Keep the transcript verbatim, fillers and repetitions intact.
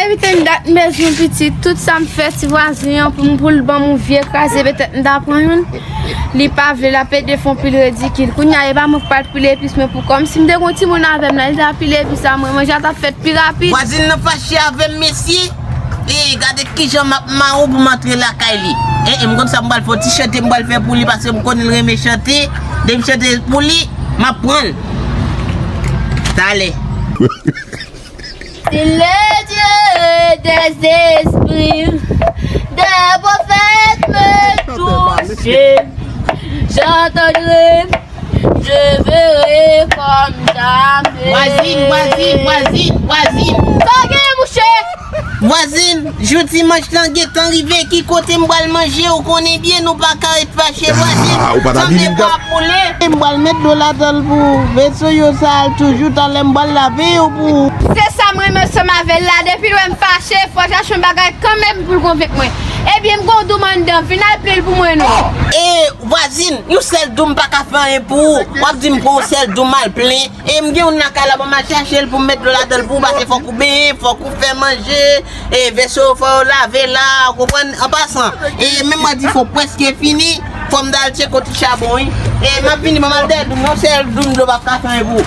Epi te m dat m bezwen pitit, tout sa m fè ti vwazen an pou m, pou l ban m yon vye kraze petèt m ta pran youn. Li pa vle, l ap ede fè yon pil ridikil. Kounye a, e pa mwen k pral pile epis mwen pou kò m. Si m te gen yon timoun avè m la, li ta pile epis la, mwen, manje a t ap fèt pi rapid. Vwazin nan fache avè m, mesye. E gade kijan m ap mare w pou m antre lakay li. E, e m konn sa m pral fè, yon ti chante m pral fè pou li, paske m konnen l renmen chante. Depi m chante pou li, m ap pran l. Talè. Si le Dieu des esprits, des prophètes me touche, j'entendrai, je verrai comme jamais. Vwazin, vwazin, vwazin, vwazin. Sa w genyen, mouche? Vwazin, jou dimanch lan gentan rive, ki kote m pral manje, ou konnen byen, nou pa ka ret fache, vwazin. Ah, ou pa ta Sanble vini, bwa poule. M pral met dlo ladan l pou ou. Veso yo sal toujou, talè m pral lave yo pou ou. Se sa m renmen ansanm avè l la. Depi l wè m fache, fò chache yon bagay kanmenm pou l konvenk mwen. Ebyen, m gon doum anndan, vin al plen l pou mwen non. E, vwazin, yon sèl doum pa ka fè anyen pou ou. W ap di m pran yon sèl doum al plen. E m gen youn lakay la, ban m al chache l pou m met dlo ladan l pou ou, paske fòk ou benyen, fòk ou fè manje, e veso yo fò yo lave la, ou konprann? An pasan, e menm mwen di fò prèske fini, fò m t al tcheke ti chabon, wi. E m ap vini, ban m al dèyè doum, yon sèl doum dlo p ap ka fè anyen pou ou.